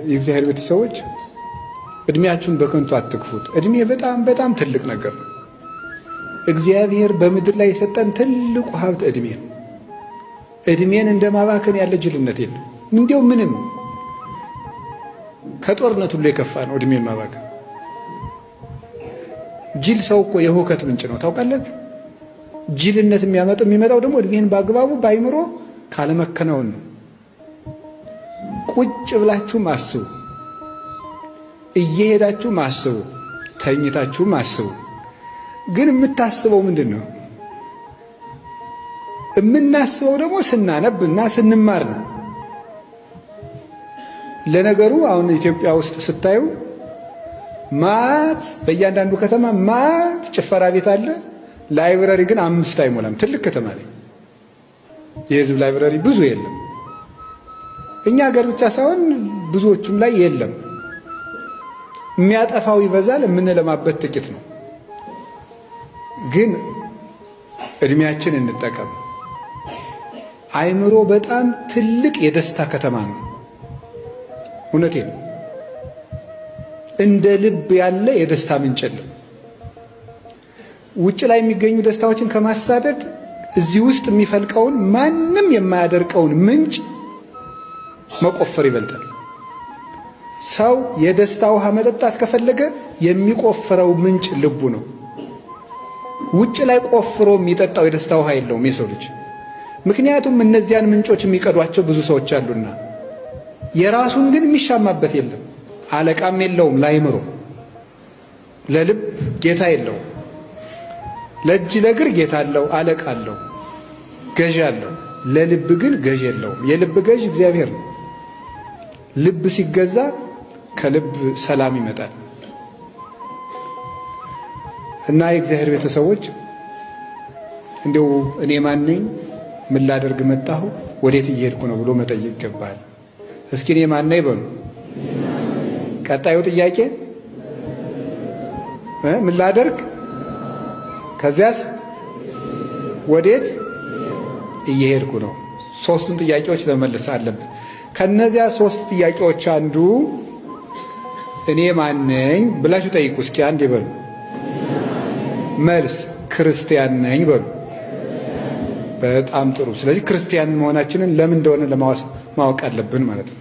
የእግዚአብሔር ቤተሰቦች እድሜያችሁን በከንቱ አትግፉት። እድሜ በጣም በጣም ትልቅ ነገር ነው። እግዚአብሔር በምድር ላይ የሰጠን ትልቁ ሀብት እድሜ ነው። እድሜን እንደማባከን ያለ ጅልነት የለም። እንዲያው ምንም ከጦርነት ሁሉ የከፋ ነው እድሜን ማባከን። ጅል ሰው እኮ የሁከት ምንጭ ነው ታውቃላችሁ። ጅልነት የሚመጣው ደግሞ እድሜን በአግባቡ በአይምሮ ካለመከናወን ነው። ቁጭ ብላችሁም አስቡ፣ እየሄዳችሁም አስቡ፣ ተኝታችሁም አስቡ። ግን የምታስበው ምንድን ነው? የምናስበው ደግሞ ስናነብ እና ስንማር ነው። ለነገሩ አሁን ኢትዮጵያ ውስጥ ስታዩ ማት በእያንዳንዱ ከተማ ማት ጭፈራ ቤት አለ። Library ግን 5 አይሞላም። ትልቅ ከተማ ላይ የህዝብ library ብዙ የለም። እኛ ሀገር ብቻ ሳይሆን ብዙዎቹም ላይ የለም። የሚያጠፋው ይበዛል፣ የምንለማበት ጥቂት ነው። ግን እድሜያችን እንጠቀም። አይምሮ በጣም ትልቅ የደስታ ከተማ ነው። እውነቴ ነው። እንደ ልብ ያለ የደስታ ምንጭ የለም። ውጭ ላይ የሚገኙ ደስታዎችን ከማሳደድ እዚህ ውስጥ የሚፈልቀውን ማንም የማያደርቀውን ምንጭ መቆፈር ይበልጣል። ሰው የደስታ ውሃ መጠጣት ከፈለገ የሚቆፍረው ምንጭ ልቡ ነው። ውጭ ላይ ቆፍሮ የሚጠጣው የደስታ ውሃ የለውም የሰው ልጅ። ምክንያቱም እነዚያን ምንጮች የሚቀዷቸው ብዙ ሰዎች አሉና፣ የራሱን ግን የሚሻማበት የለም። አለቃም የለውም ላይምሮ፣ ለልብ ጌታ የለውም። ለእጅ ለእግር ጌታ አለው፣ አለቃ አለው፣ ገዥ አለው። ለልብ ግን ገዥ የለውም። የልብ ገዥ እግዚአብሔር ነው። ልብ ሲገዛ ከልብ ሰላም ይመጣል። እና የእግዚአብሔር ቤተሰቦች እንደው እኔ ማን ነኝ? ምን ላደርግ መጣሁ? ወዴት እየሄድኩ ነው ብሎ መጠየቅ ይገባል። እስኪ እኔ ማን ነኝ በሉ። ቀጣዩ ጥያቄ ምን ላደርግ፣ ከዚያስ ወዴት እየሄድኩ ነው? ሶስቱን ጥያቄዎች ለመመለስ አለብን። ከነዚያ ሶስት ጥያቄዎች አንዱ እኔ ማን ነኝ ብላችሁ ጠይቁ። እስኪ አንድ ይበሉ። መልስ ክርስቲያን ነኝ በሉ። በጣም ጥሩ። ስለዚህ ክርስቲያን መሆናችንን ለምን እንደሆነ ለማወቅ አለብን ማለት ነው።